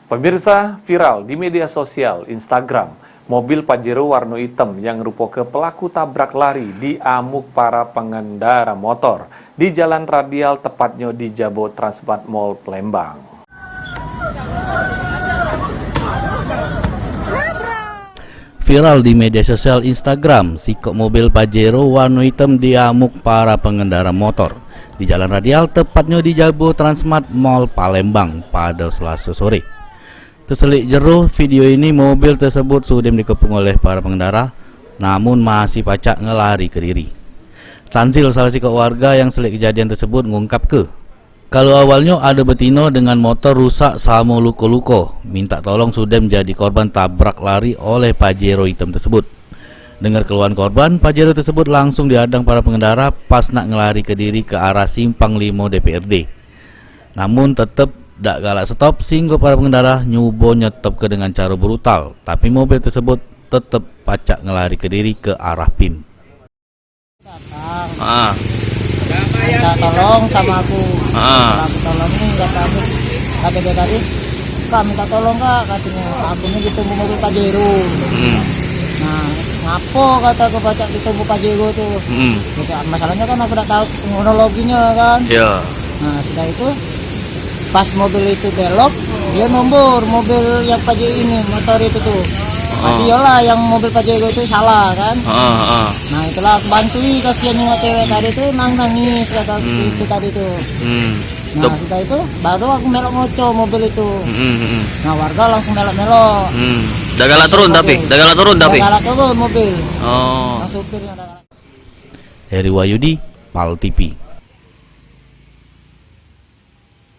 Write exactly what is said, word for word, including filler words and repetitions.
Pemirsa, viral di media sosial Instagram, mobil Pajero warna item yang rupoke pelaku tabrak lari diamuk para pengendara motor di Jalan Radial, tepatnyo di Jabo Transmart Mall Palembang. Viral di media sosial Instagram, sikok mobil Pajero warna item diamuk para pengendara motor di Jalan Radial, tepatnyo di Jabo Transmart Mall Palembang, pada Selasa sore. Teselik jero video ini, mobil tersebut sudem dikepung oleh para pengendara, namun masih pacak ngelari kediri. Tanzil, salah sikok warga yang selik kejadian tersebut, ngungkapke, kalu awalnyo ado betino dengan motor rusak samo luko-luko, minta tolong sudem jadi korban tabrak lari oleh Pajero item tersebut. Dengar keluhan korban, Pajero tersebut langsung dihadang para pengendara pas nak ngelari kediri ke arah Simpang Limo D P R D. Namun tetep dak galak stop, sehinggo para pengendara nyubo nyetopke dengan caro brutal, tapi mobil tersebut tetep pacak ngelari kediri ke arah pim. Datang. Ah. Minta tolong sama aku. Ah. Aku tolong ini, kata aku, kata dia tadi, "Kak, minta tolong, Kak," katanya. "Aku ni ditumbu mobil Pajero." Hmm. Nah, ngapo, kata aku, pacak ditumbu Pajero tu? Hmm. Gitu, masalahnya kan aku dak tahu kronologinya kan. Ya. Nah, sudah itu, pas mobil itu belok, dia nombor mobil yang Pajero ini, motor itu tuh. Berarti, ah, iyalah yang mobil Pajero itu salah kan. Ah, ah. Nah, itulah aku bantui, kasihan nengok cewek tadi tuh nang nangis, kata, hmm, itu tadi tuh. Hmm. Nah, sudah itu baru aku melok ngoco mobil itu. Hmm, hmm, hmm. Nah, warga langsung melok-melok. Hmm. Dah galak turun tapi, dah galak turun tapi. Dah galak turun mobil. Oh. Nah, supirnya dah galak. Heri Wahyudi, Pal T V.